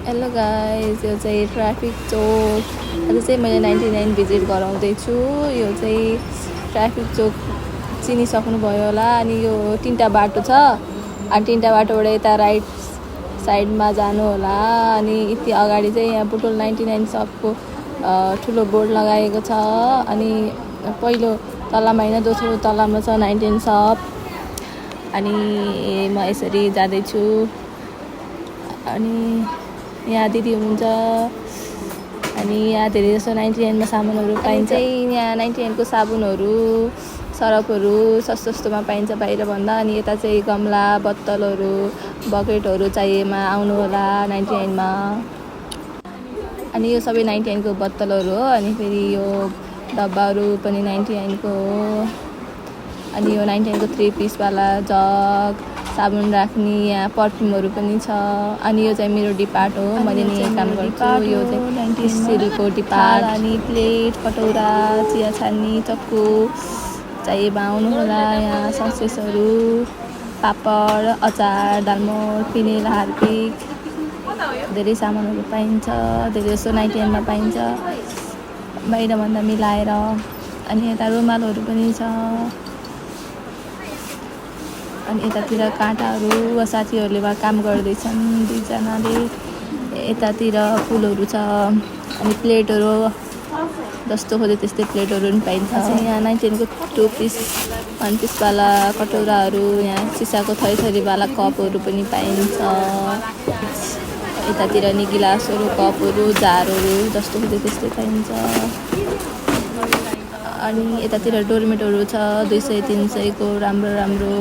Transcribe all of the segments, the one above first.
Hello guys, यो चाहिँ traffic चोक। आज चाहिँ मैले 99 भिजिट गराउँदैछु। यो चाहिँ ट्राफिक चोक चिनिसक्नुभयो होला। अनि यो 3टा बाटो छ, अनि 3टा बाटोबाट यता राइट साइडमा जानु होला। अनि यति अगाडि चाहिँ यहाँ बुटोल 99 सपको ठुलो बोर्ड लगाएको छ। अनि पहिलो तल्लामा होइन, दोस्रो तल्लामा छ 99 सप। अनि म यसरी जाँदैछु। अनि यहाँ दिदी हुनुहुन्छ। अनि यहाँ धेरै जस्तो 99मा सामानहरू पाइन्छ। यहाँ 99को साबुनहरू, सरफहरू सस्तोमा पाइन्छ बाहिरभन्दा। अनि यता चाहिँ गमला, बत्तलहरू, बकेटहरू चाहिएमा आउनु होला 99मा। अनि यो सबै 99को बत्तलहरू हो। अनि फेरि यो डब्बाहरू पनि 99को हो। अनि यो 99को 3 पिसवाला जग, साबुन राख्ने, यहाँ पर्फ्युमहरू पनि छ। अनि यो चाहिँ मेरो डिपार्ट हो, मैले नि काम गर्छु। यो चाहिँ स्टिलको डिपार्ट। अनि प्लेट, कटौरा, चिया छान्ने चक्कु चाहिएमा आउनु होला। यहाँ ससेसहरू, पापड, अचार, दालमोट, फिनेल, हार्पिक, धेरै सामानहरू पाइन्छ। धेरै जस्तो 99मा पाइन्छ बाहिरभन्दा मिलाएर। अनि यता रुमालहरू पनि छ। अनि यतातिर काँटाहरू साथीहरूले काम गर्दैछन्, दुईजनाले। यतातिर फुलहरू छ। अनि प्लेटहरू जस्तो खोज्यो त्यस्तै प्लेटहरू पनि पाइन्छ। यहाँ 99को 2 पिस 1 पिसवाला कटौराहरू, यहाँ सिसाको थरीवाला कपहरू पनि पाइन्छ। यतातिर नि गिलासहरू, कपहरू, जारहरू जस्तो खोज्यो त्यस्तै पाइन्छ। अनि यतातिर डोरमेटहरू छ 200-300को राम्रो।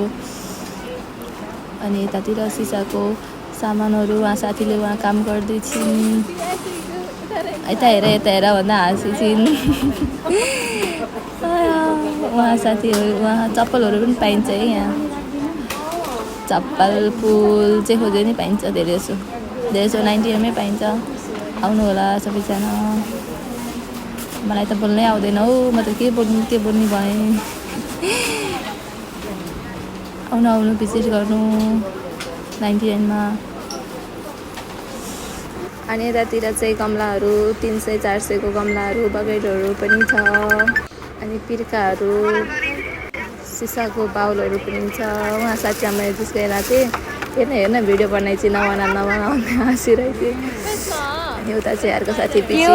अनि यतातिर सिसाको सामानहरू, उहाँ साथीले उहाँ काम गर्दैछिन्। यता हेर भन्दा हाँसिन्छन्। उहाँ साथीहरू, उहाँ चप्पलहरू पनि पाइन्छ है। यहाँ चप्पल, फुल जे खोज्यो नि पाइन्छ। धेरै जसो 99मै पाइन्छ। आउनु होला सबैजना। मलाई त बोल्नै आउँदैन हौ, म त के बोल्ने भएँ। आउनु भिजिट गर्नु 99मा। अनि यतातिर चाहिँ गमलाहरू 300-400को गमलाहरू, बकेटहरू पनि छ। अनि पिर्काहरू, सिसाको बाउलहरू पनि छ। उहाँ साथी मैले जिस्काइरहेको थिएँ, हेर्न भिडियो बनाइछि नबना हाँसिरहेको थिएँ। एउटा चाहिँ अर्को साथी पछि।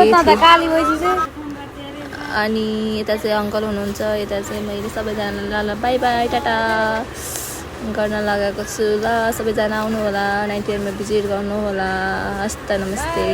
अनि यता चाहिँ अङ्कल हुनुहुन्छ। यता चाहिँ मैले सबैजनालाई ल बाई बाई टाटा गर्न लगाएको छु। ल सबैजना आउनु होला 99मा भिजिट गर्नु होला। हस्त नमस्ते।